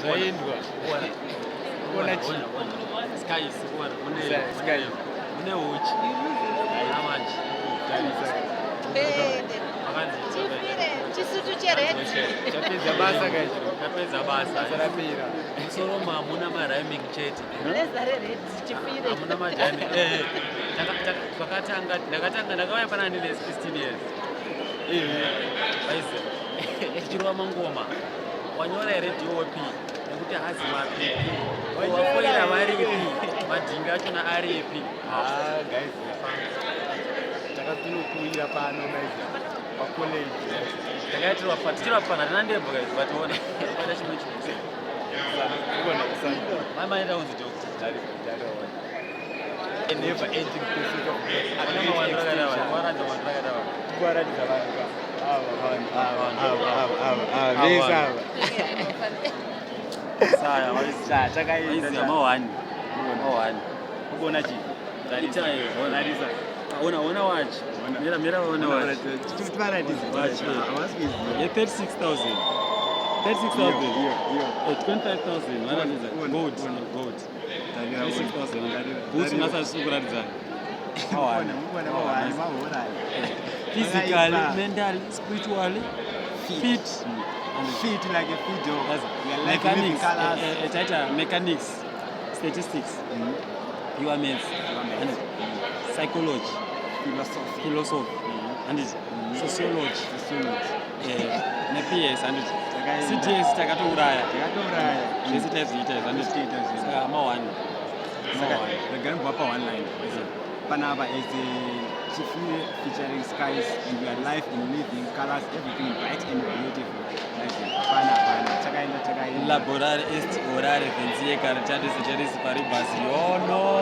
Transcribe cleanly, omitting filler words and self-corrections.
Zvaendwa. Ona chi. Skies, ona, mune Sky. Mune uchi. Haina manje. Tarisa. Pende. Makanzi. Chifire, chisutu chered. Chapedza basa kaizvo. Tapedza basa. Basa rapera. Musoro hamuna marhyming chete. Blazer rered, chifire. Hamuna majani. Eh. Twakatanga, ndakatanga, ndakauya pana ndine 16 years. Aizi. Tichirova mangoma. Wanyora here DOP nekuti hazi mapipi. Wafoira varipi? Madhinga achona aripi? Ah, guys. Takatinokuwira pano maizi. Pacollege. Takaitirwa pa tichirwa pana tina ndebvu guys, but ona. Paita chimwe chinhu. Kuona kusana. Mai maenda kunzi doctor. A never ending pursuit of Ona mawandiro akaita vanhu, waratidza mawandiro akaita vanhu. Kuwaratidza vanhu ka. Ava vanhu, ava, ava, ava, ava, ava, vese ava. Saya, waizi. Cha, takaenda. Waizi cha. mawani. Mawani. Kuona chi? Ita iyo, ona. Tarisa. Ona, ona watch. Ona. Mira, mira ona watch. Tivaratidze. Watch, yeah. Havasi kuiziva. Ye 36,000. 36,000. Iyo, iyo. Eh, 25,000. Varatidza. Ona, Gold, ona. gold. Tarira, ona. 36,000. Tarira, Boots tarira. unasa kuratidza. Ona, ona, mawani, mahorani. Physically, Vakaipa. mentally, spiritually fit. Fit like a fiddle. That's We are like living mechanics, colors. taita mechanics, statistics, pure maths, Pure maths. and psychology, Philosophy. Philosophy, and sociology, Sociology. nePS, and Takaenda. CTS takatouraya. Takatouraya. Zvese taizviita izvi, handiti? Tiita izvi. Saka mawani. Saka Mawani. regai ndibva one line panapa is a Chifire featuring Skies, and we are live in living colors, everything bright and beautiful. Hapana, hapana, takaenda, takaenda. Laborare est orare venzie caritatis ceris paribas yono.